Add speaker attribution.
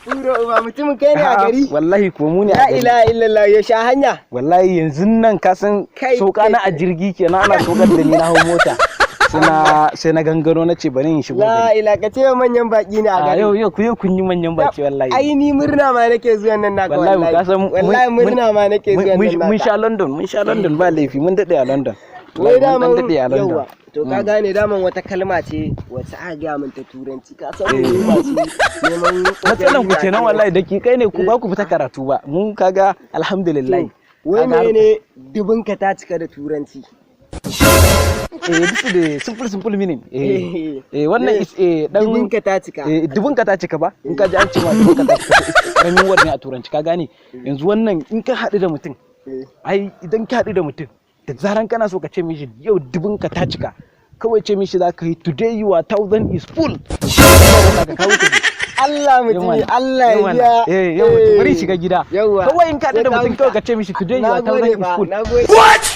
Speaker 1: Bura uba, mutumin, kai ne a gari?
Speaker 2: Wallahi ko mu ne a
Speaker 1: La
Speaker 2: gari.
Speaker 1: ilaha illallah, ya sha hanya.
Speaker 2: Wallahi yanzu nan ka san
Speaker 1: Kai,
Speaker 2: sauka
Speaker 1: kai,
Speaker 2: na a
Speaker 1: kai.
Speaker 2: jirgi kenan, ana saukar da ni na hau mota. Sai na gangaro, na ce bari in shigo
Speaker 1: La
Speaker 2: gari.
Speaker 1: ilaha, ka ce manyan baki ne a
Speaker 2: A
Speaker 1: gari.
Speaker 2: yau kun yi manyan baki wallahi.
Speaker 1: Ai ni murna ma nake zuwan nan naka.
Speaker 2: Wallahi
Speaker 1: Wallahi
Speaker 2: ka san
Speaker 1: wallahi murna ma nake zuwan nan naka.
Speaker 2: Mun sha London, mun sha London, ba laifi, mun dade a London.
Speaker 1: Wai
Speaker 2: Wallahi mun dan
Speaker 1: daman
Speaker 2: dade a London.
Speaker 1: Yauwa, to ka gane, daman wata kalma ce wacce aka gaya min ta Turanci, ka san mu masu neman
Speaker 2: Matsalan ku kenan wallahi, dakikai ne ku, ba ku fita karatu ba. Mu kaga alhamdulillah.
Speaker 1: Wai
Speaker 2: Kaga
Speaker 1: mene dubinka ta cika da Turanci?
Speaker 2: Eh, this is the simple simple meaning. Eh eh, wannan is dan
Speaker 1: Dubinka ta cika.
Speaker 2: Eh, dubunka ta cika ba. In ka ji an ce ma dubunka ta cika, to karamin word ne a Turanci, ka gane. Yanzu wannan in ka haɗu da mutum, ai idan ka haɗu da mutum, da zaran kana so ka ce mishi yau dubunka ta cika, kawai ce mishi za ka yi "Today your thousand is full." Ka kawo ta.
Speaker 1: Allah mutumi, Allah ya biya.
Speaker 2: Eh, yau bari shiga gida.
Speaker 1: Yauwa.
Speaker 2: Kawai in ka haɗu da
Speaker 1: Sai ka
Speaker 2: mutum, kawai ka ce mishi "Today your
Speaker 1: Na
Speaker 2: thousand
Speaker 1: gode
Speaker 2: is
Speaker 1: fa,
Speaker 2: full."
Speaker 1: na gode.